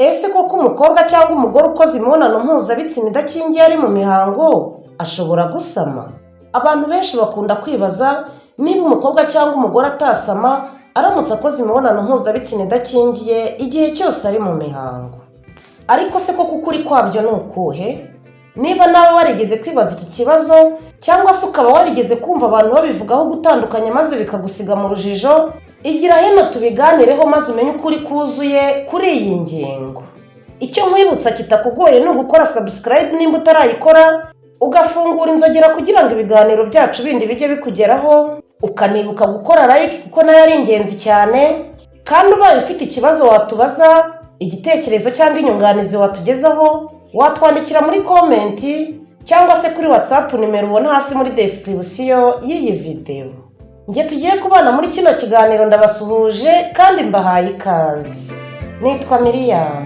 Ese koko umukobwa cyangwa umugore ukoze imibonano mpuzabitsina idakingiye ari mu mihango ashobora gusama? Abantu benshi bakunda kwibaza niba umukobwa cyangwa umugore atasama aramutse akoze imibonano mpuzabitsina idakingiye igihe cyose ari mu mihango. Ariko se koko ukuri kwabyo ni ukuhe? Niba nawe warigeze kwibaza iki kibazo cyangwa se ukaba warigeze kumva abantu babivugaho gutandukanye maze bikagusiga mu rujijo, igira hino tubiganireho maze umenye ukuri kuzuye kuri iyi ngingo. Icyo nkwibutsa kitakugoye ni ugukora subscribe nimba utarayikora, ugafungura inzogera kugira ngo ibiganiro byacu bindi bijye bikugeraho, ukanibuka gukora like kuko nayo ari ingenzi cyane, kandi ubaye ufite ikibazo watubaza, igitekerezo cyangwa inyunganizi watugezaho, watwandikira muri comment cyangwa se kuri WhatsApp nimero ubona hasi muri description y'iyi videwo. Njye tugiye kubana muri kino kiganiro ndabasuhuje kandi mbahaye ikaze. Nitwa Miriam.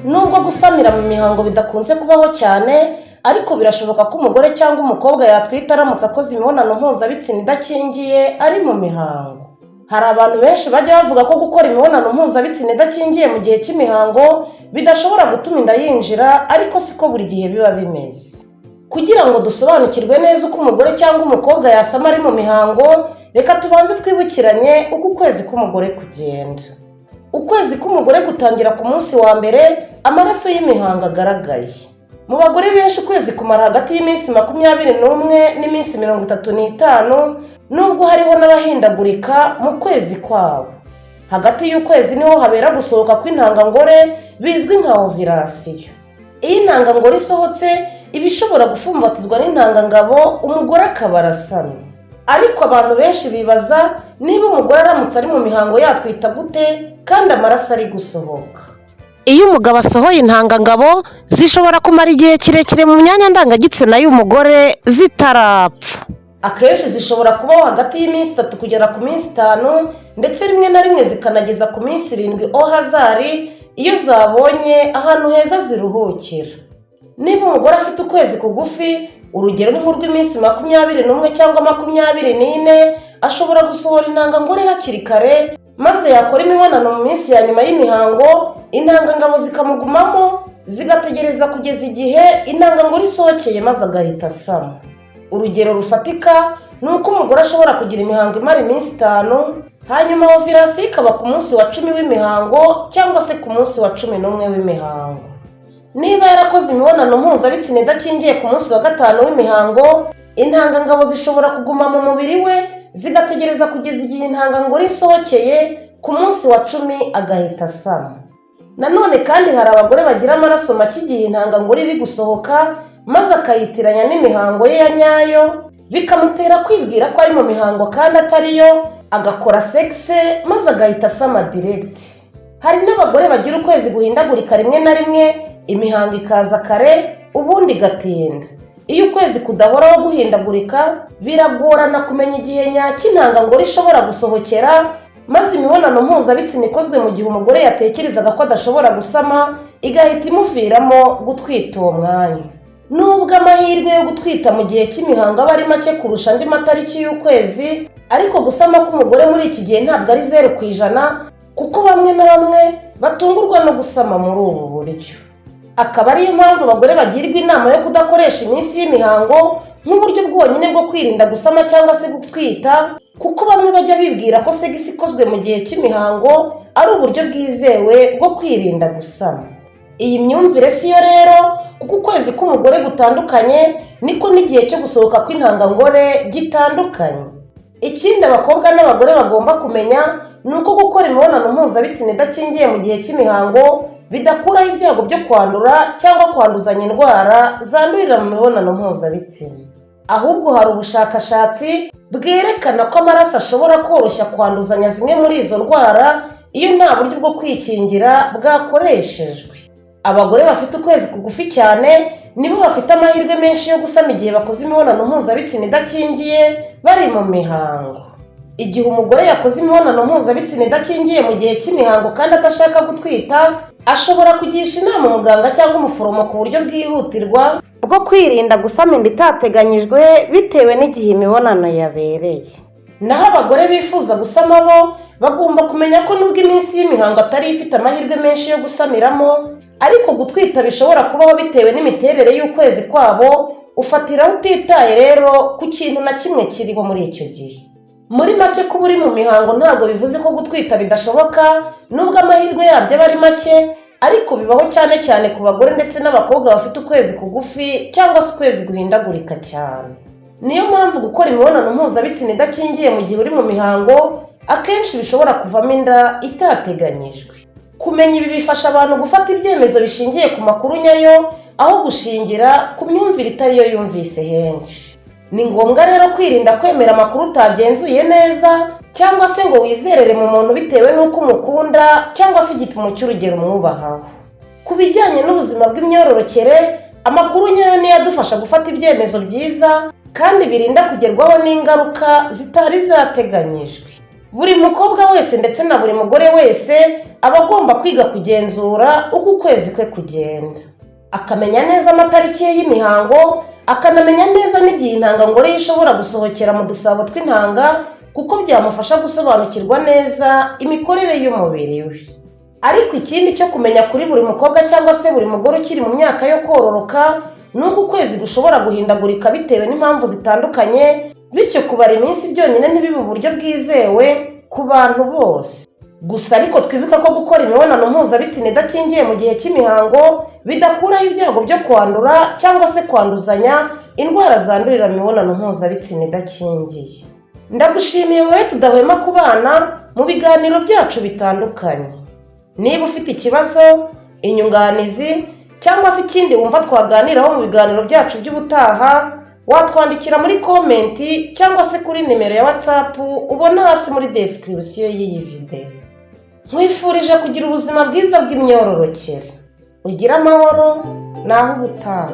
Nubwo gusamira mu mihango bidakunze kubaho cyane, ariko birashoboka ko umugore cyangwa umukobwa yatwita aramutse akoze imibonano mpuzabitsina idakingiye ari mu mihango. Hari abantu benshi bajya bavuga ko gukora imibonano mpuzabitsina idakingiye mu gihe cy'imihango bidashobora gutuma inda yinjira, ariko siko buri gihe biba bimeze. Kugira ngo dusobanukirwe neza uko umugore cyangwa umukobwa yasama ari mu mihango, reka tubanze twibukiranye uko ukwezi k'umugore kugenda. Ukwezi k'umugore gutangira ku munsi wa mbere amaraso y'imihango agaragaye. Mu bagore benshi ukwezi kumara hagati y'iminsi 21 n'iminsi 35, nubwo hariho n'abahindagurika mu kwezi kwabo. Hagati y'ukwezi niho habera gusohoka kw'intangangore bizwi nka ovulation. Iyo intangangore isohotse iba ishobora gufumbatizwa n'intangangabo, umugore akaba arasamye. Ariko abantu benshi bibaza niba umugore aramutse ari mu mihango yatwita gute kandi amaraso ari gusohoka. Iyo umugabo asohoye intangangabo zishobora kumara igihe kirekire mu myanya ndangagitsina y'umugore zitarapfa. Akenshi zishobora kubaho hagati y'iminsi 3 kugera ku minsi 5, ndetse rimwe na rimwe zikanageza ku minsi 7 au hasard iyo zabonye ahantu heza ziruhukira. Niba umugore afite ukwezi kugufi, urugero ni nk'urw'iminsi 21 cyangwa 24, ashobora gusohora intangangore hakiri kare, maze yakora imibonano mu minsi ya nyuma y'imihango, intangangabo zikamugumamo zigategereza kugeza igihe intangangore isohokeye maze agahita asama. Urugero rufatika ni uko umugore ashobora kugira imihango imara iminsi 5, hanyuma ovulation ikaba ku munsi wa 10 w'imihango cyangwa se ku munsi wa 11 w'imihango. Niba yarakoze imibonano mpuzabitsina idakingiye ku munsi wa 5 w'imihango, intangangabo zishobora kuguma mu mubiri we zigategereza kugeza igihe intangangore isohokeye ku munsi wa 10 agahita asama. Nanone kandi hari abagore bagira amaraso make igihe intangangore iri gusohoka, maze akayitiranya n'imihango ye ya nyayo, bikamutera kwibwira ko ari mu mihango kandi atariyo, agakora sexe maze agahita asama direct. Hari n'abagore bagira ukwezi guhindagurika rimwe na rimwe, imihango ikaza kare ubundi igatinda. Iyo ukwezi kudahoraho guhindagurika, biragorana kumenya igihe nyacyo intangangore ishobora gusohokera, maze imibonano mpuzabitsina ikozwe mu gihe umugore yatekerezaga ko adashobora gusama igahita imuviramo gutwita uwo mwanya. Nubwo amahirwe yo gutwita mu gihe cy'imihango aba ari make kurusha andi matariki y'ukwezi, ariko gusama k'umugore muri iki gihe ntabwo ari 0%, kuko bamwe na bamwe batungurwa no gusama muri ubu buryo. Akaba ariyo mpamvu abagore bagirwa inama yo kudakoresha iminsi y'imihango nk'uburyo bwonyine bwo kwirinda gusama cyangwa se gutwita, kuko bamwe bajya bibwira ko sex ikozwe mu gihe cy'imihango ari uburyo bwizewe bwo kwirinda gusama. Iyi myumvire si yo rero, kuko ukwezi k'umugore gutandukanye niko n'igihe cyo gusohoka kw'intangangore gitandukanye. Ikindi abakobwa n'abagore bagomba kumenya ni uko gukora imibonano mpuzabitsina idakingiye mu gihe cy'imihango bidakuraho ibyago byo kwandura cyangwa kwanduzanya indwara zandurira mu mibonano mpuzabitsina. Ahubwo hari ubushakashatsi bwerekana ko amaraso ashobora koroshya kwanduzanya zimwe muri izo ndwara iyo nta buryo bwo kwikingira bwakoreshejwe. Abagore bafite ukwezi kugufi cyane nibo bafite amahirwe menshi yo gusama igihe bakoze imibonano mpuzabitsina idakingiye bari mu mihango. Igihe umugore yakoze imibonano mpuzabitsina idakingiye mu gihe cy'imihango kandi adashaka gutwita, Ashobora kugisha inama umuganga cyangwa umuforomo ku buryo bwihutirwa bwo kwirinda gusama inda itateganyijwe bitewe n'igihe imibonano yabereye. Naho abagore bifuza gusama bo bagomba kumenya ko nubwo iminsi y'imihango atari ifite amahirwe menshi yo gusamiramo, ariko gutwita bishobora kubaho bitewe n'imiterere y'ukwezi kwabo. Ufatiraho utitaye rero ku kintu na kimwe kiriho muri icyo gihe. Muri make, kuba uri mu mihango ntabwo bivuze ko gutwita bidashoboka. Nubwo amahirwe yabyo aba ari make, ariko bibaho, cyane cyane ku bagore ndetse n'abakobwa bafite ukwezi kugufi cyangwa se ukwezi guhindagurika cyane. Niyo mpamvu gukora imibonano mpuzabitsina idakingiye mu gihe uri mu mihango akenshi bishobora kuvamo inda itateganyijwe. Kumenya ibi bifasha abantu gufata ibyemezo bishingiye ku makuru nyayo, aho gushingira ku myumvire itari yo yumvise henshi. Ni ngombwa rero kwirinda kwemera amakuru utagenzuye neza, cyangwa se ngo wizerere mu muntu bitewe n'uko umukunda cyangwa se igipimo cy'urugero umwubahaho. Ku bijyanye n'ubuzima bw'imyororokere, amakuru nyayo niyo adufasha gufata ibyemezo byiza kandi birinda kugerwaho n'ingaruka zitari zateganyijwe. Buri mukobwa wese ndetse na buri mugore wese aba agomba kwiga kugenzura uko ukwezi kwe kugenda, akamenya neza amatariki ye y'imihango, akanamenya neza n'igihe intangangore ye ishobora gusohokera mu dusabo tw'intanga, kuko byamufasha gusobanukirwa neza imikorere y'umubiri we. Ariko ikindi cyo kumenya kuri buri mukobwa cyangwa se buri mugore ukiri mu myaka yo kororoka ni uko ukwezi gushobora guhindagurika bitewe n'impamvu zitandukanye, bityo kubara iminsi byonyine ntibibe uburyo bwizewe ku bantu bose. Gusa ariko twibuke ko gukora imibonano mpuzabitsina idakingiye mu gihe cy'imihango bidakuraho ibyago byo kwandura cyangwa se kwanduzanya indwara zandurira mu mibonano mpuzabitsina idakingiye. Ndagushimiye wowe tudahwema kubana mu biganiro byacu bitandukanye. Niba ufite ikibazo, inyunganizi cyangwa se ikindi wumva twaganiraho mu biganiro byacu by'ubutaha, watwandikira muri comment cyangwa se kuri nimero ya WhatsApp ubona hasi muri description y'iyi videwo. Nkwifurije kugira ubuzima bwiza bw'imyororokere, ugire amahoro. Naho ubutaha.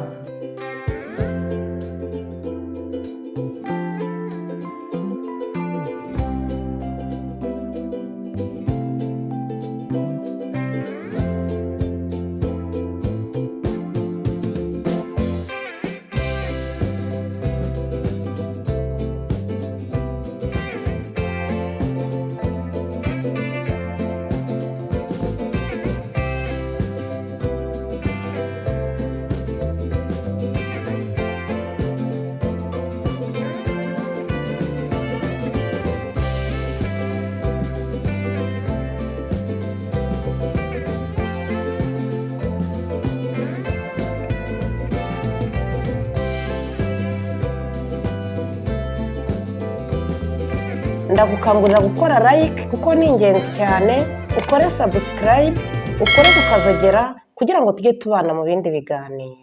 Ndagukangurira gukora like kuko ni ingenzi cyane, ukore subscribe, ukore ku kazogera kugira ngo tujye tubana mu bindi biganiro.